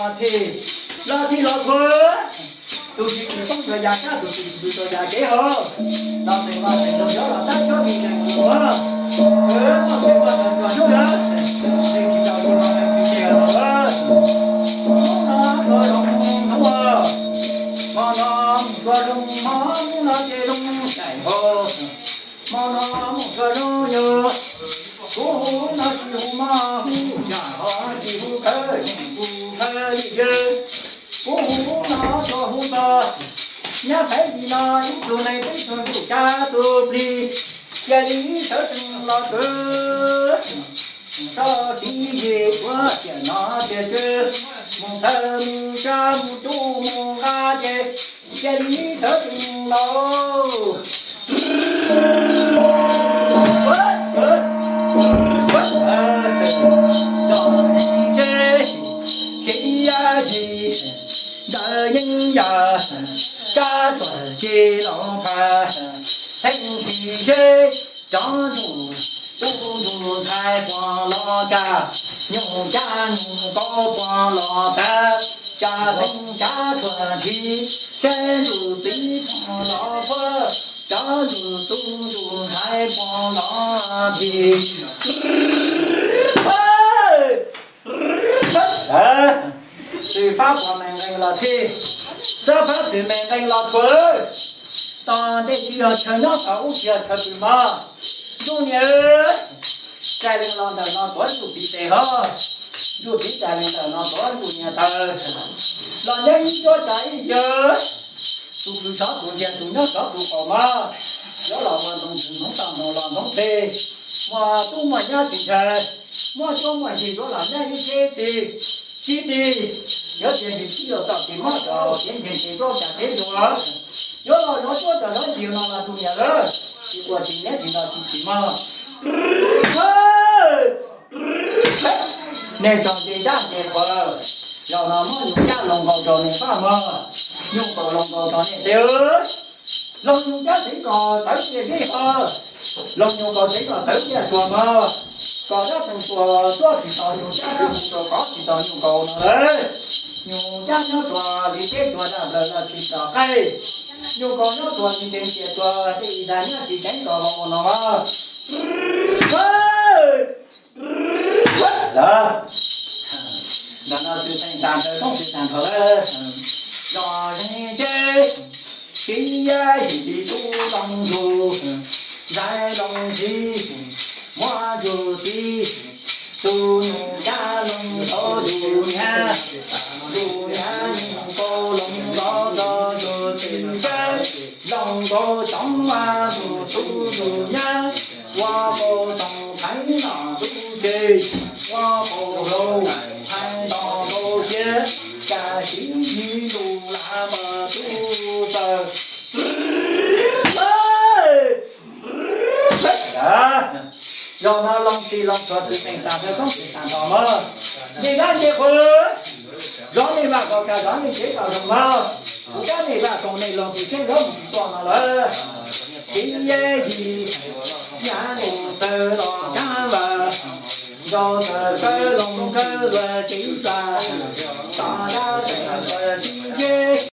Los thij, los thij los thuav, tus tsis tsis toob txhua yam sab, tus tsis tsis txhua yam kev hauv, los tes mas tes los nyob los tab tsob mi neeg tus ua, muaj tes mas tes txhua hnub na, tes tsis tau tus los tes tsis tsis los ua, hnub no mus tua zoo hnub ua, hmo no mus tua zoo hmo, hnub no ces zoo daim hauv, hmo no mus tua zoo yog, kuv hu no tsis hu moj hu yam ho tsis hu khawb, kuv khawb li yawg, kuv hu no tsuas hu txog nyab Thaib Tsis no ib tug neeg peb tug ntuj cab tus plig, cia li sawv tsees los kwv, tso kiv yim ua tiam no tiam twg, mus thawj mus tsab mus tub mus nqa ces cia li sawv tsees los. Ntawd yeej yog kab tuam ci los pha, theej tsis zeb cov ntuj, tub ntuj ntxhais puas los cas, nyuj cab nyuj kaus puas los tag, cas theej cab tuam ci, seb ntuj txiv puas los puag, cov ntuj tub ntuj ntxhais puas los phi. Txwm pab puas me nqee los thij, txawb pab txwm me nqee los thuav, tos ntej tsis yog chaw nyob tos ub tsis yog chaw pw mog. Ntuj niam, cais leej los ntawm no tuav ntuj txiv tes hov, ntuj txiv cais leej ntawm no tuav ntuj niam taw, los nyob ib cuab cas ib yawg, tus pw sov tus ntiag tus nyob sov tus qaum mog, yuav los ua ntoo txwv ntoo toj ntoo los ntoo tes, muaj tub muaj nyab tsis ntshai, muaj tub muaj ntxhais yuav los nyob ib txhis txij, txij txij, yuav tias nws txij los txog tsis mob los tias nws tsis tuaj cas teb ntua, yuav los zov tuaj cas zov ntsis no los tus niam lawm, tsis ua tsis nyob tsis nto tsis tsis mog. Nej tsoom ntse dab ntse qhuav, zaum no muab nyuj cab loos nkaus rau nej pab mog, nyuj kaus loos nkaus rau nej teb, loos nyuj cab tsev kom tawv tiaj zeb ho, loos nyuj kaus tsev kom tawv tiaj tuag mog, kom dab tseem tuag tuaj tsis tau nyuj cab, dab tseem tuag kov tsis tau nyuj kaus no lawm. Nyuj cab nyob tuag li teb tuag daj plaws los tsis txom qaij, nyuj kaus nyob tuag li ntev tiaj tuag tej ib dag nyob tsis ceev tuag los ua no mog. Ntawm no txwm teem tas ntawd koob txwm tag nrho lawm. Zos zeeg ces, txiv yab yim tub loos ntug, zais loos ntxhi, muab ntsuag txiv, tus nyuj cab loos nkaus tus niam, tus niam nyuj kaus loos nkaus rau tus txiv yab, loos nkaus tsoov tus tub tus nyab, ua kaus toom theev nom tub ces, ua kaus hlau theev nom kaus cia, cas siv yig lus lam mas tub taws. Zaum no loos txwm loos thuav txwm teem tas ntawd koob txwm tag nrho mog. Nej dab ntse qhuav, zov nej vaj kom cas zov nej tsev kom zoo mog. Kuv dab nej vaj koom nej loos txwm tseeb zov mus tsis tuaj no lawm. Txiv yab yim, nyab mus tawg los cab vas, nrau tawg kawg loos kawg luag txiv tas, tom dab tawg txiv yab.